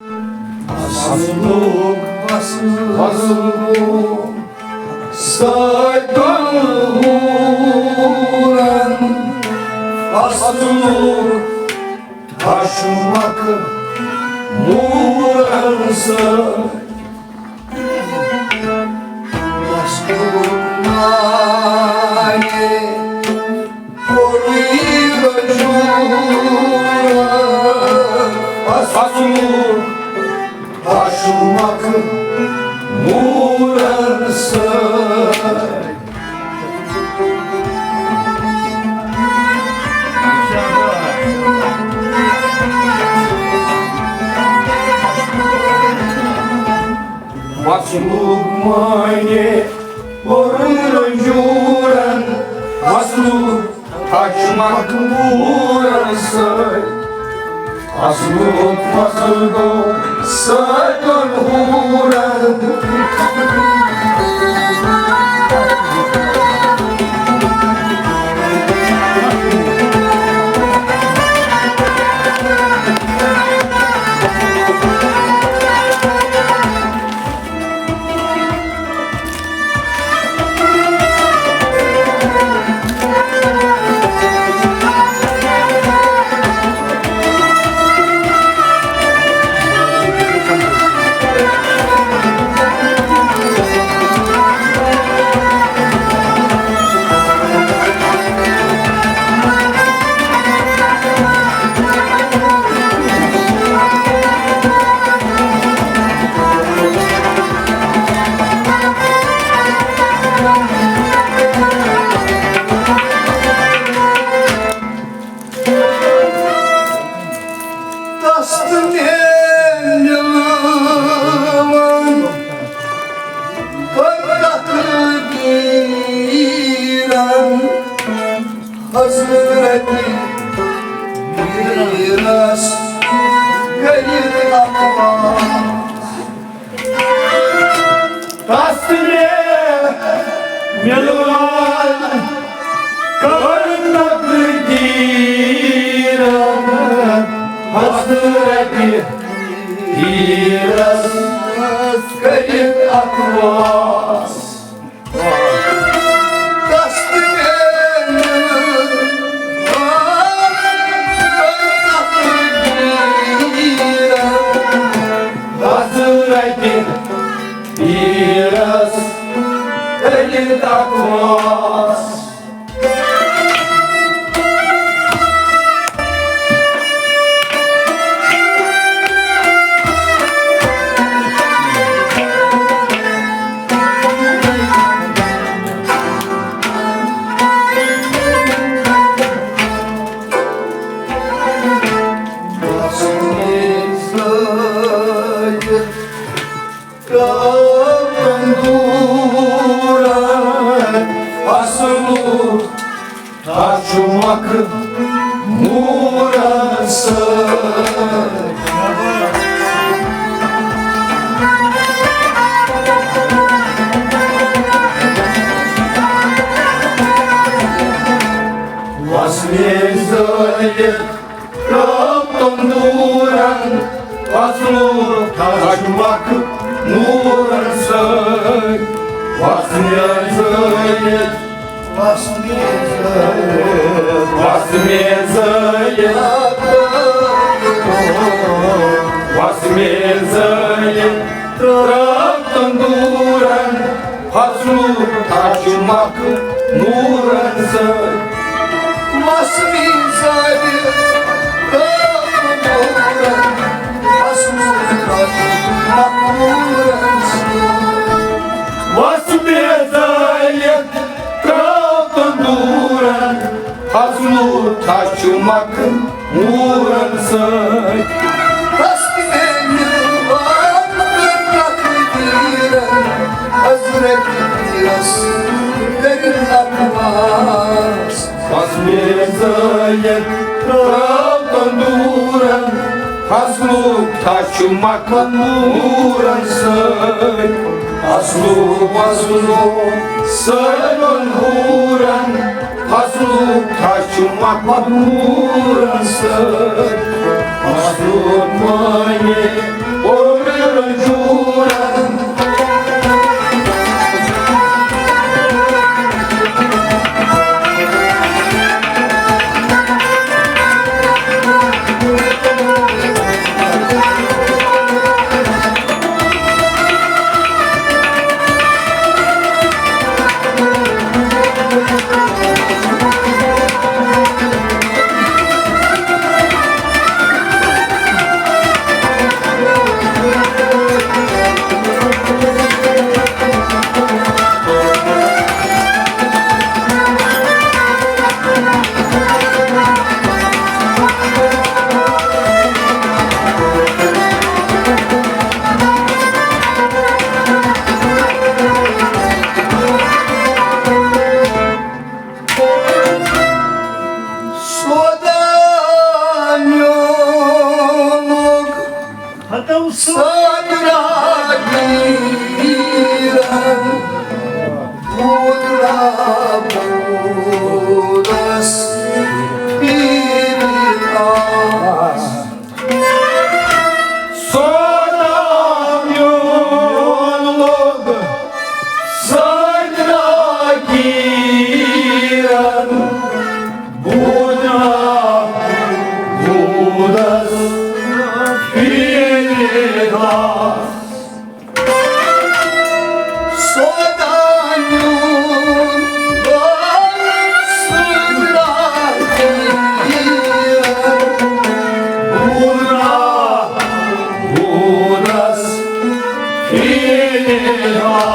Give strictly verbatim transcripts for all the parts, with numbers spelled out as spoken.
اصلُک وصل گوٚو سٲتۍ دۄن حوٗرن، اصلُک حشمکھ موٗرن سۭتۍ۔ اصلُک معنی کوٚرُے مشہوٗر، اصلُک حشمکھ موٗرن سۭتۍ۔ وصلُک معنی کوٚرُن رنجورن، وصلُک حشمکھ موٗرن سۭتۍ۔ اصلُک وصل گوٚو سٲتۍ دۄن حوٗرن۔ دست میلان تقدیرن، حضرت پیرس کٔرِتھ اقوام۔ تس مےٚ مِلوان کٔر تقدیٖرن، حضرت پیٖرس کٔرِتھ اکھ واس۔ تس مےٚ مِلوان کٔر تقدیٖرن، حضرت پیٖرس کٔرِتھ اکھ واس۔ تندورن اصلُک تھچھ مکھ موٗرن سۭتۍ۔ وسمہِ زٲلِتھ ترٛٲو تندورن، اصلُک تھچھ مکھ موٗرن سۭتۍ۔ وسمہِ زٲلِتھ، وسمہِ زٲلِتھ، وسمہِ زٲلِتھ، وسمہِ زٲلِتھ ترٛٲو تندورن، اصلُک تھچھ مکھ موٗرن سۭتۍ۔ وسمہِ زٲلِتھ ترٛٲو تندورن، اصلُک تھچھ مکھ موٗرن سۭتۍ۔ وسمہِ زٲلِتھ ترٛٲو تندورن، اصلُک تھچھ مکھ موٗرن سۭتۍ۔ تس تہِ میلہِ وارٕ تقدیٖرن، حضرت پیٖرس کٔرِتھ اکھ واس۔ وسمہِ زٲلِتھ ترٛٲو تندورن، اصلُک تھچھ مکھ موٗرن سۭتۍ۔ اصلُک وصلُک سٲلِمن حوٗرن، اصلُک تھچھ مکھ موٗرن سۭتۍ۔ اصلُک معنی سادراگیرن بودرا بودس پیرا۔ سودا میون لوگ سادراگیرن بودرا بودس پیرا۔ سودانیون بال سودرا بودرا بودس پیرا۔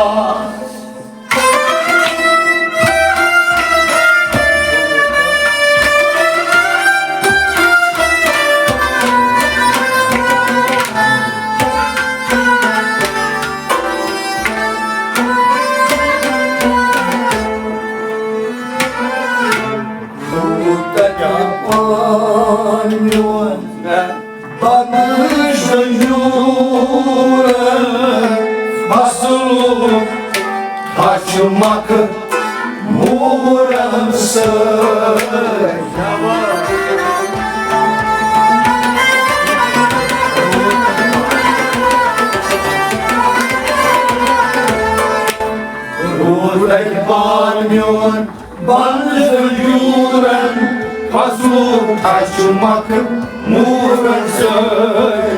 پان میون پتہٕ شجوٗرن فصلُک تشمکھ موٗرن سۭتۍ۔ روٗد اَتہِ پان میون بنٛد زنجیرن فصلُک تشمکھ موٗرن سۭتۍ۔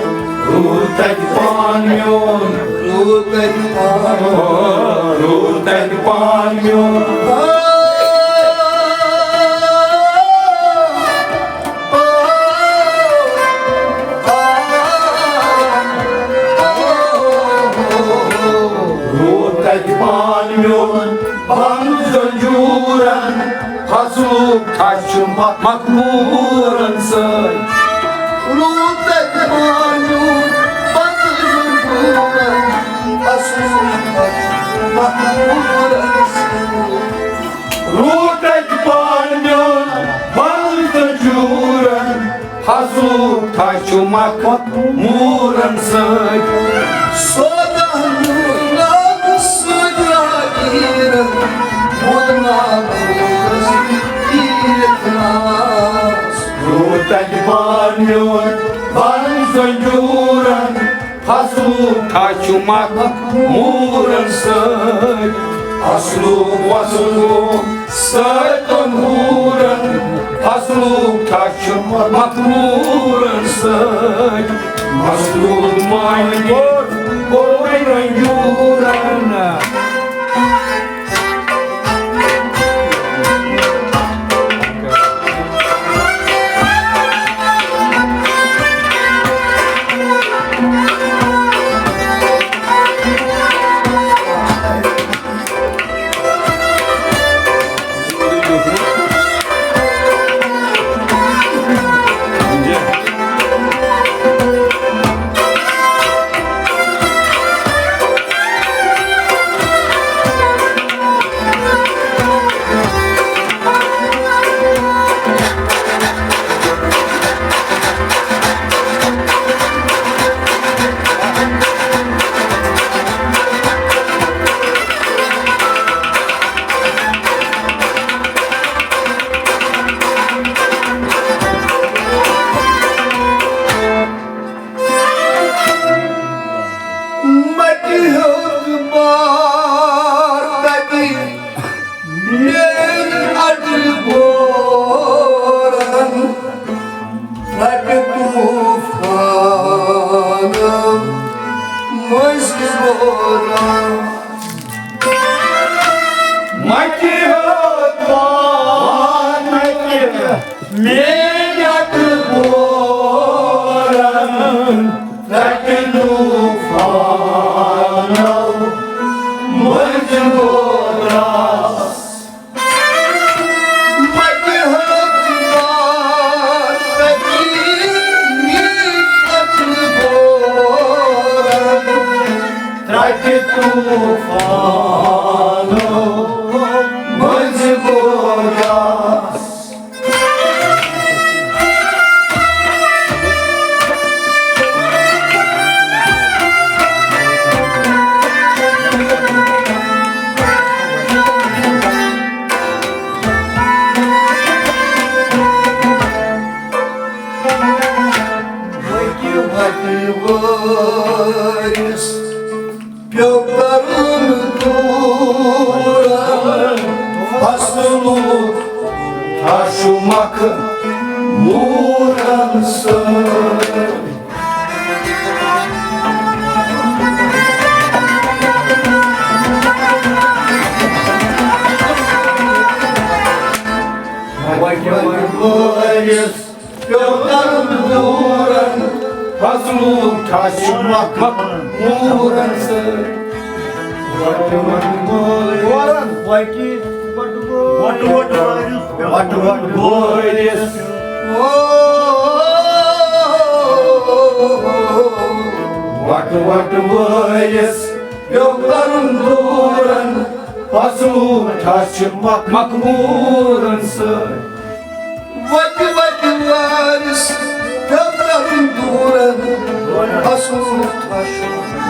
روٗد تَتہِ پان میون، روٗد تَتہِ پان، روٗد تَتہِ پان میون۔ روٗد تَتہِ پان میون بنٛد زنجیرن فصلُک تشمکھ موٗرن سۭتۍ۔ روٗد تَتہِ پان میون بنٛد زنجیرن فصلُک تشمکھ موٗرن سۭتۍ۔ روٗد تَتہِ پان میون بنٛد زنجیرن فصلُک تشمکھ موٗرن سۭتۍ۔ سودا ناگ سۭتۍ راگیٖرن، بودنا بودس پیٖرتھ ناس۔ روٗد تَتہِ پان میون بنٛد زنجیرن فصلُک تشمکھ موٗرن سۭتۍ۔ اصلُک وصلُک سۭتۍ تُن ہوٗرن، اصلُک تشمکھ موٗرن سۭتۍ۔ مصلوب مانگی کوٚر وۄنۍ رنجورن۔ مٹہِ ہیوٚت بار تَتہِ میٛٲنۍ اَڈٕ بورَن، رَٹہِ طوٗفانہٕ مٔنٛزۍ بورَن۔ مٹہِ ہیوٚت بار تَتہِ میٛٲنۍ اَڈٕ بورَن، رَٹہِ طوٗفانو مٔنٛزۍ بوراس۔ مٹہِ ہیوٚت بار تَتہِ میٛٲنۍ اَڈٕ بورَن، رَٹہِ طوٗفانو مٔنٛزۍ بوراس۔ وٲرِس پیوٚو کَرُن دوٗرَن، فصلُک ٹھَش مَخموٗرَن سۭتۍ۔ وَٹہِ وَٹہِ وٲرِس پیوٚو کَرُن دوٗرَن، فصلُک ٹھَش مَخموٗرَن سۭتۍ۔ وَٹہِ وَٹہِ وٲرِس، وَٹہِ وَٹہِ وٲرِس، وَٹہِ وَٹہِ وٲرِس۔ وَٹہِ وَٹہِ وٲرِس پیوٚو کَرُن دوٗرَن، فصلُک ٹھَش مَخموٗرَن سۭتۍ۔ وَٹہِ وَٹہِ وٲرِس پیوٚو کَرُن دوٗرَن، فصلُک ٹھَش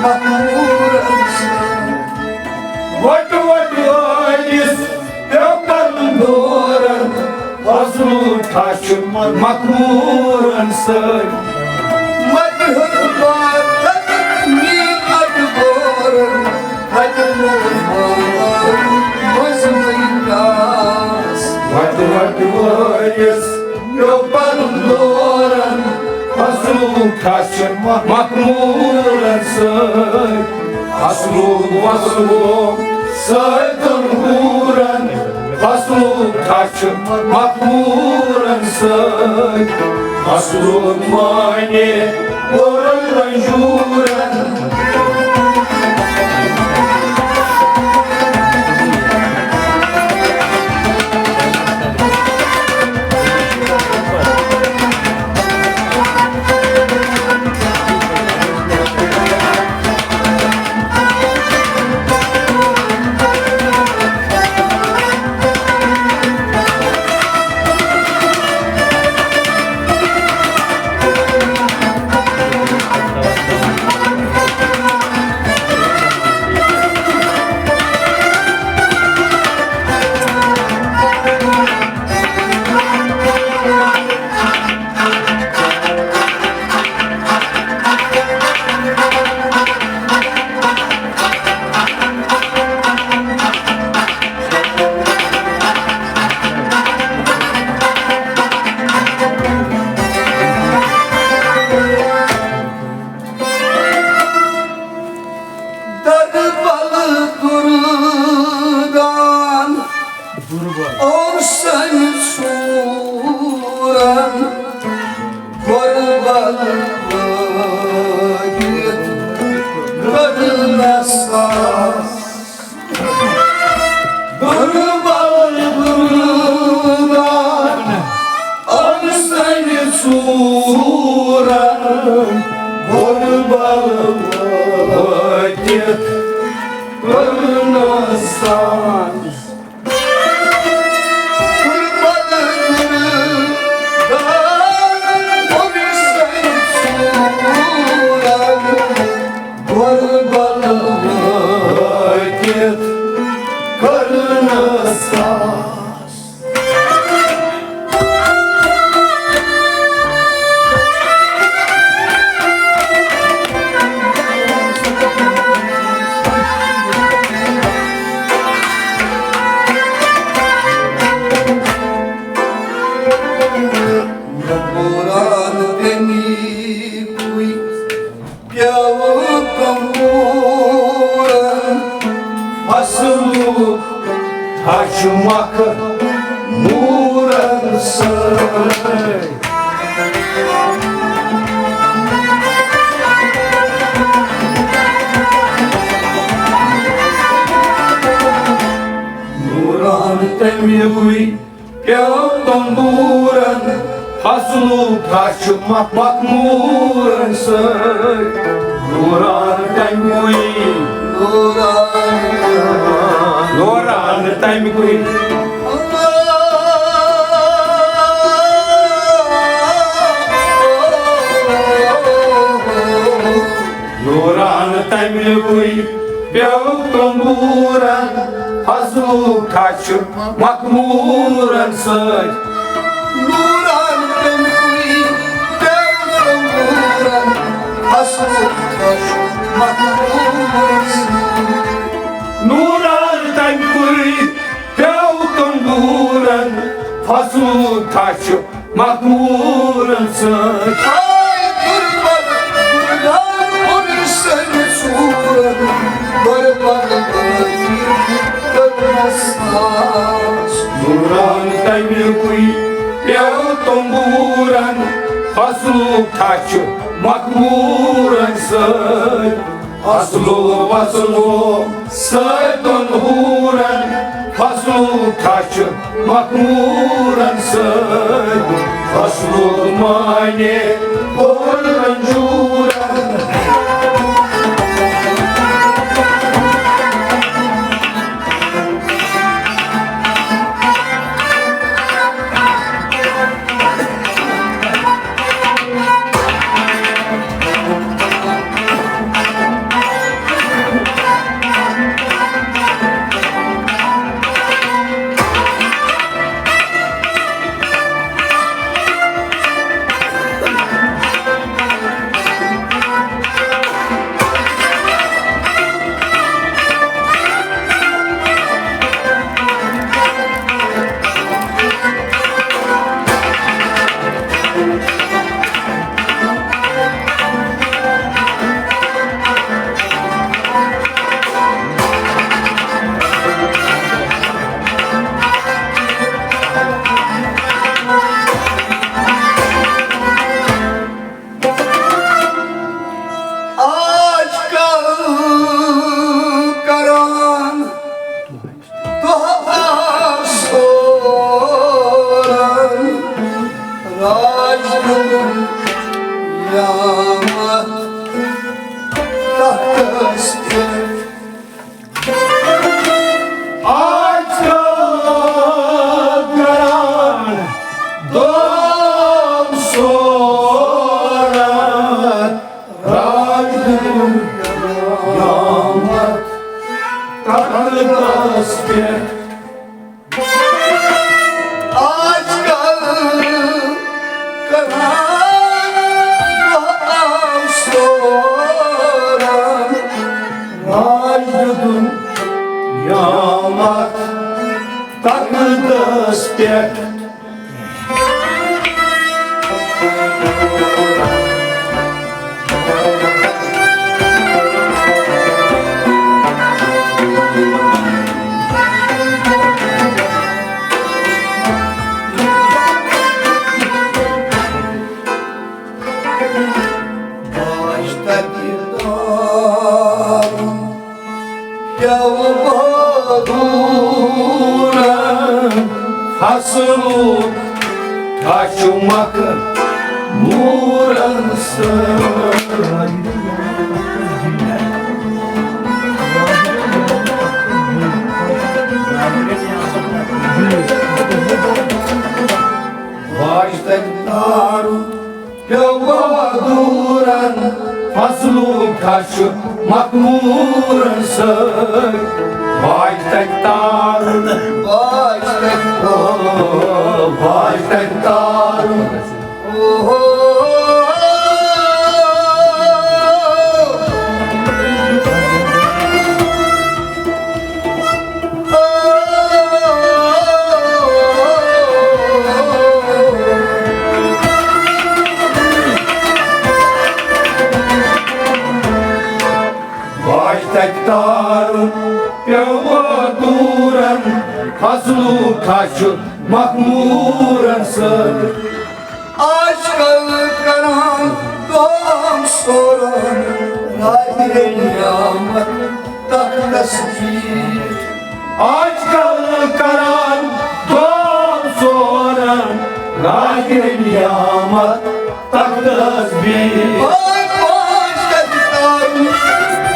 مَخموٗرَن سۭتۍ۔ وَٹہِ وَٹہِ وٲرِس پیوٚو کَرُن دوٗرَن، فصلُک ٹھَش مَخموٗرَن سۭتۍ۔ مَٹہِ ہیوٚت بار تَتہِ نیٖل اَتہِ بورَن، تَتہِ موٗد ماما مٔنٛزۍ مٔنٛزۍ گاس۔ وَٹہِ وَٹہِ وٲرِس پیوٚو کَرُن دوٗرَن، فصلُک ٹھَش مَخموٗرَن سۭتۍ۔ اَصلُک وَصلُک سۭتۍ دوٗرَن، فصلُک ٹھَش مَخموٗرَن سۭتۍ۔ اَصلُک معنی کوٚرُن رنجوٗرَن۔ دربل دُردان اور سن سورن، غربت وٲگِتھ گٔدلس ساس۔ غربت وٲگِتھ اور سن سورن، غربت وٲگِتھ گٔدلس ساس۔ نوران تمی کوئی پیو کمبورن، فصلُک ٹھَش مَخموٗرَن سۭتۍ۔ نوران تمیُکُے پیوٚو تمبورن، فصلُک ٹھَش مَخموٗرَن سۭتۍ۔ نوران تمیُکُے، نوران، نوران تمیُکُے۔ نوران تمیُکُے پیوٚو تمبورن، فصلُک ٹھَش مَخموٗرَن سۭتۍ۔ نوران تمیُکُے پیوٚو تمبورن، اصل خۄش مخمورس۔ نوران تمہِ پُرۍ پیو تمبورن، فصلُک تھچھ مخمورن سۭتۍ۔ آے غربت گُردان اوٚن سٲنِس ژوٗرن، غربت بٲتھی کٔرنس ساس۔ نوران تمہِ پُرۍ پیو تمبورن، فصلُک تھچھ مخمورن سۭتۍ۔ اصلو وصلو سۭتۍ دۄن حورن، فصلُک تھچھ مخمورن سۭتۍ۔ فصلُک معنی کوٚر رنجورن۔ آج کل کران دۄہ آسورن، راج دِیُن یامت تختس پٮ۪ٹھ۔ آج کل کران دۄہ آسورن، راج دِیُن یامت تختس پٮ۪ٹھ۔ آج کل کران دۄہ آسورن، راج دِیُن یامت تختس پٮ۪ٹھ۔ باش تتہِ تارُن پیوٚو بادوٗرن، فصلُک تھچھ مخمورن سۭتۍ۔ واج تتہِ تارُن پیوٚو بادوٗرن، فصلُک تھچھ مخمورن سۭتۍ۔ واج تتہِ تارُن، واج تتہِ، او، واج تتہِ تارُن۔ او ہو۔ واج تتہِ تارُن پیوٚو دوٗرن، فصلُک تھچھ مخمورن سۭتۍ۔ آج کل کران دۄہ آسورن، راجہِ نعمت تختس پٮ۪ٹھ۔ آج کل کران دۄہ آسورن، راجہِ نعمت تختس پٮ۪ٹھ۔ پانٛژھ پانٛژھ کتہِ تارُن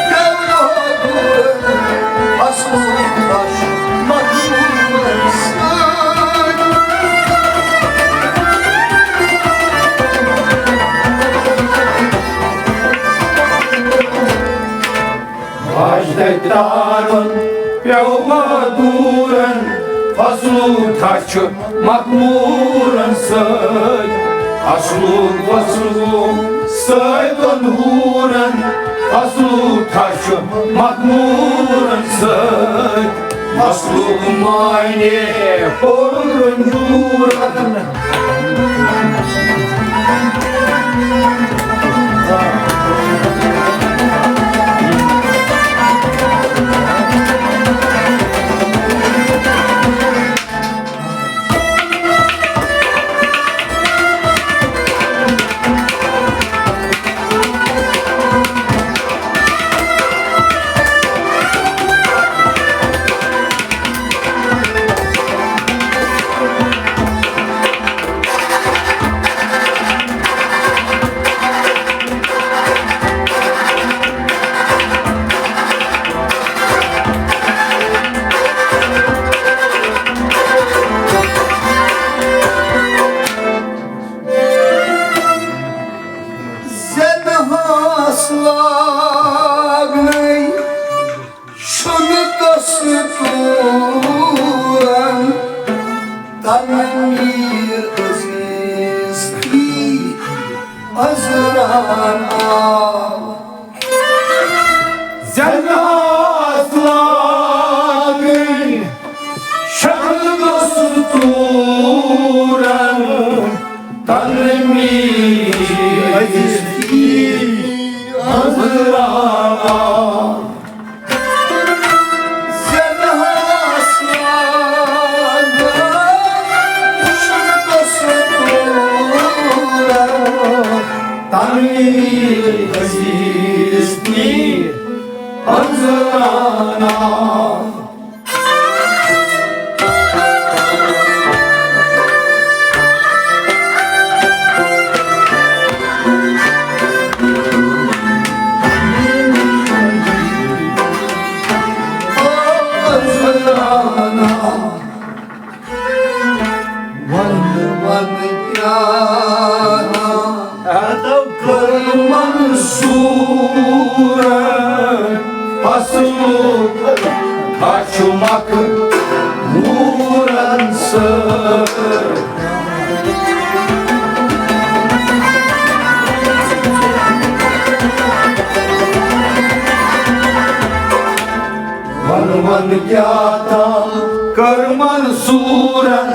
پیوٚو دوٗرن، فصلُک تھچھ مخمورن سۭتۍ۔ واج تتہِ تارُن پیوٚو دوٗرن، فصلُک تھچھ مخمورن سۭتۍ۔ اصلُک وصلُک سۭتۍ دۄن حوٗرن، فصلُک ٹھَچھ چھُ مخموٗرن سۭتۍ۔ فصلُک معنی پوٚر رنجورن۔ زینہٕ ہس لاگنَے چھُنہٕ دستوٗرن، تنویر عزیز تھی عذران آو۔ زینہٕ ہس لاگنَے چھُنہٕ دستوٗرن، تنویر عزیز تھی عذران آو۔ زینہٕ ہس لاگنَے چھُنہٕ دستوٗرن، تنویر عزیز تھی عذران آو۔ وَن، وَن کیٛاہ کٔر منصوٗرن، فصلُک ٹھَچھ چھُ مخموٗرن سۭتۍ۔ وَن، وَن کیٛاہ تام کٔر منصوٗرن،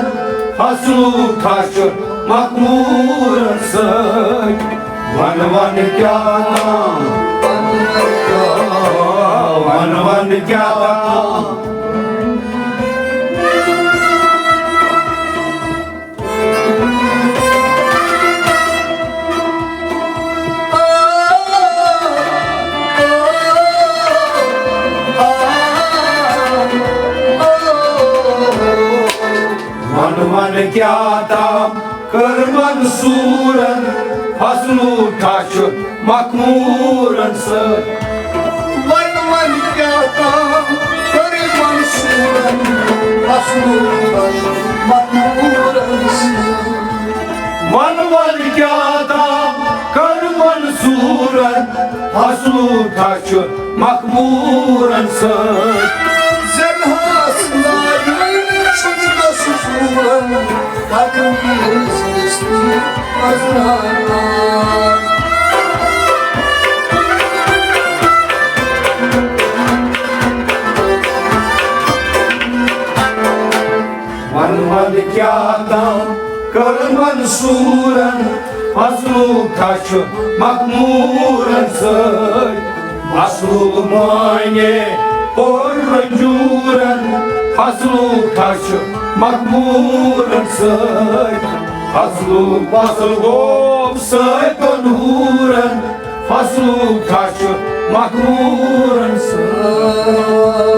فصلُک ٹھَچھ چھُ مخموٗرن سۭتۍ۔ وَن، وَن کیٛاہ تام، وَن، وَن کیٛاہ تام۔ وَن، وَن کیٛاہ تام کٔر منصوٗرن، فصلُک ٹھَچھ چھُ مخموٗرن سۭتۍ۔ وَن، وَن کیٛاہ تام کٔر منصوٗرن، فصلُک ٹھَچھ چھُ مخموٗرن سۭتۍ۔ وَن، وَن کیٛاہ تام کٔر منصوٗرن، فصلُک ٹھَچھ چھُ مخموٗرن سۭتۍ۔ زینہٕ ہس لاگنَے چھُنہٕ دستوٗرن، تنویر عزیز تھی عذران آو۔ وَن، وَن کیٛاہ تام کٔر منصوٗرن، فصلُک ٹھَچھ چھُ مخموٗرن سۭتۍ۔ فصلُک معنی پوٚر رنجورن، فصلُک ٹھَچھ چھُ مخموٗرن سۭتۍ۔ فصلُک فصل گوٚو سۭتۍ دۄن حوٗرن، فصلُک ٹھَچھ چھُ مخموٗرن سۭتۍ۔